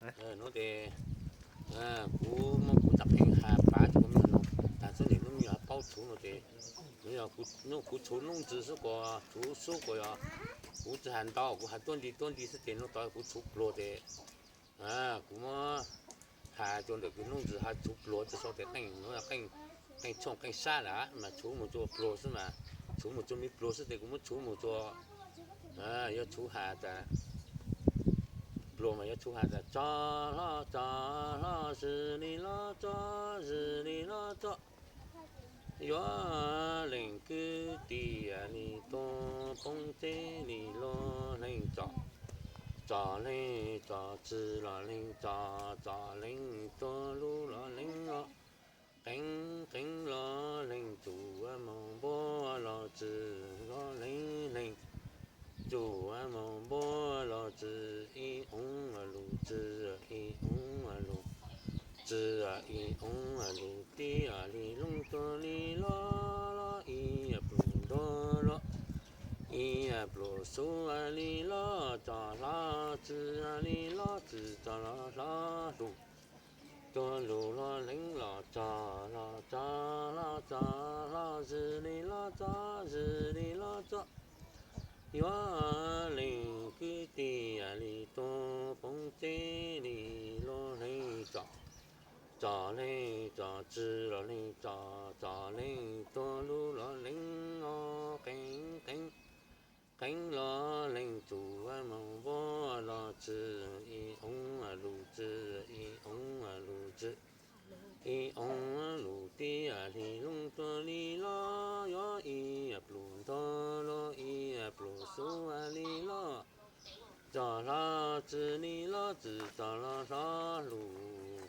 Nuav tes kuv muab kuv ntawm pheej has pav rua kuv mloog tag xwb, nwg lub me nyuam paub tshuv nuav tes, nwg yog kuv tshuv nuj ntxwg xwb kuas tshuv xub kuas yog kuv tsi has ntau, kuv has tuab nti tuab nti xwb tes nuav tod kuv tshuv pluag tes kuv muab has rua ntawm kws nuj ntxwg has tshuv pluag rua sau tes qeej, qeej tshooj qeej sab lawm mas tshuv moog rua pluag xwb mas, tshuv moog rua me pluag xwb tes kuv muab tshuv moog rua, yuav tshuv has tas pluag mas yuav tshuv has tas tso hlo tso hlo zws li los tso, zws li los tso, yuav leej kwv tij li tuag poob txeb li luag leej tso, tso leej tso tsw los leej tso, tso leej tuag lug los leej los, qeeb qeeb los leej tsum moog npuab los tsw los leej leej tsum moog npuab los tsw, ib oob lug tsw, ib oob lug tsw, ib oob lug tib li looj tuag li los, ib pluag ntuag los, ib pluag xub li los, tso hlo tsw li los tsw, tso hlo lug tuag lug los leej los tso, los tso hlo tso hlo zws li los tso, zws li los tso, yuav leej kwv tij li tuag poob txeb li luag leej tso, tso leej tso tsw los leej tso, tso leej tuag lug los leej los, qeeb qeeb qeeb los leej tsum moog npuab los tsw, ib oob lug tsw, ib oob lug tsw, ib oob lug tib li looj tuag li los, yuav ib pluag ntuag los, ib pluag xub li los, tso hlo tsw li los tsw, tso hlo lug,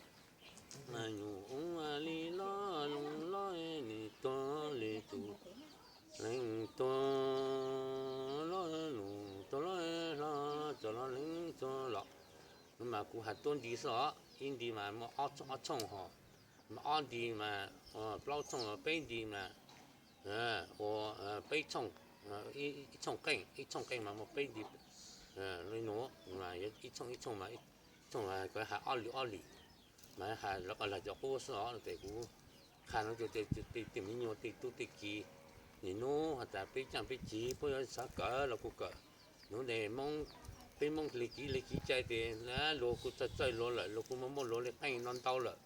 nyuam oob li los looj los, nwg tuag li tsum leej tuag los, nwg tuag los hlo tso los leej tuag los. Nuav mas kuv has tuab nti xwb os, ib nti mas muaj ob tshooj hos, mas ob nti mas, plaub tshooj los peb nti mas, ua peb tshooj, ib tshooj qeej, ib tshooj qeej mas muaj peb nti li nuav, ib tshooj ib tshooj mas, ib tshooj mas kuv has ob li ob li, mas has lawv qhov lag cov qub xwb os. Tes kuv qha nuav rua tej me nyuam tej tub tej kiv, nwg nub has tas peb caaj peb cig puab yuav xaav kawm los kuj kawm. Nuav tes peb Moob le kiv le kiv cai tes luag kuj txawj txawj luag lawm, luag kuj muaj muaj luag le qeej no ntau lawm.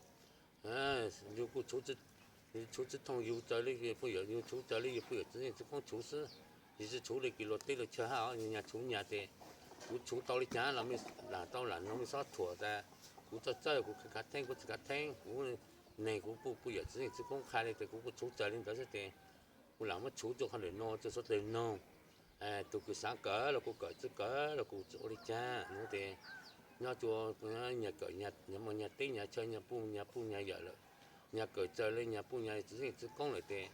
Yug kuj tshuv tsi thooj yug txawg le puj yawm, yug tshuv txawg le yug puj yawm txiv neej txiv koob tshuv xwb. Yug tsi tshuv le kiv luag teb luag chaw hab os, yug nyag tshuv nyag tes kuv tshuv tau le caag los lam tau lam noog mej xob thuam tas kuv txawj txawj kuv khav theeb kuv tsi khav theeb, kuv neeg kuv puj puj yawm txiv neej txiv koob qha le tes kuv kuj tshuv txawg le ntawd xwb tes kuv lam muab tshuv rua qhov ntawm no rua suav dlawg noog. Tug kws xaav kawm los kuj kawm, tsi kawm los kuj tsi ua le caag. Nuav tes nyob rua nyag kawm, nyag muaj nyag teb nyag chaw, nyag puj nyag puj nyag yawm lawm, nyag kawm txawg le nyag puj nyag txiv neej txiv koob lawm tes,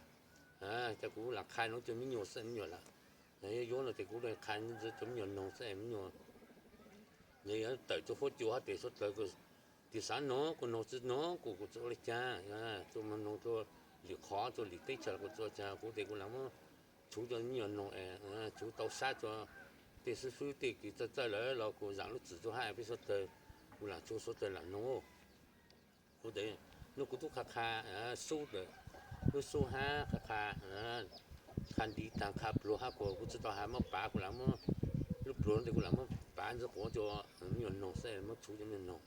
tes kuv lam qha nuav rua me nyuam xwb me nyuam lam yuav yuav no tes kuv le qha rua me nyuam noog xwb me nyuam. Yog yuav tawm rua huab cua hab tes suav dlawg tis xaav noog kuj noog, tsi noog kuj kuj tsi ua le caag. Rua moog noog rua lwm qhov rua lwm teb chaws los kuj tsi ua caag. Kuv tes kuv lam muab tshuv rua me nyuam noog, tshuv tau sab rua tej xib fwb tej kws txawj txawj lawm los kuj zaam lub txim rua hab peb suav dlawg, kuv lam tshuv suav dlawg lam noog. Kuv tes nub kuv tub qha qha xub lawm, lub xub hab qha qha, qha nti taag qha pluag hab kuas kuv tsi tau has muab pav, kuv lam muab lub pluag tes kuv lam muab pav ntxiv quav rua me nyuam noog xwb, muab tshuv rua me nyuam noog.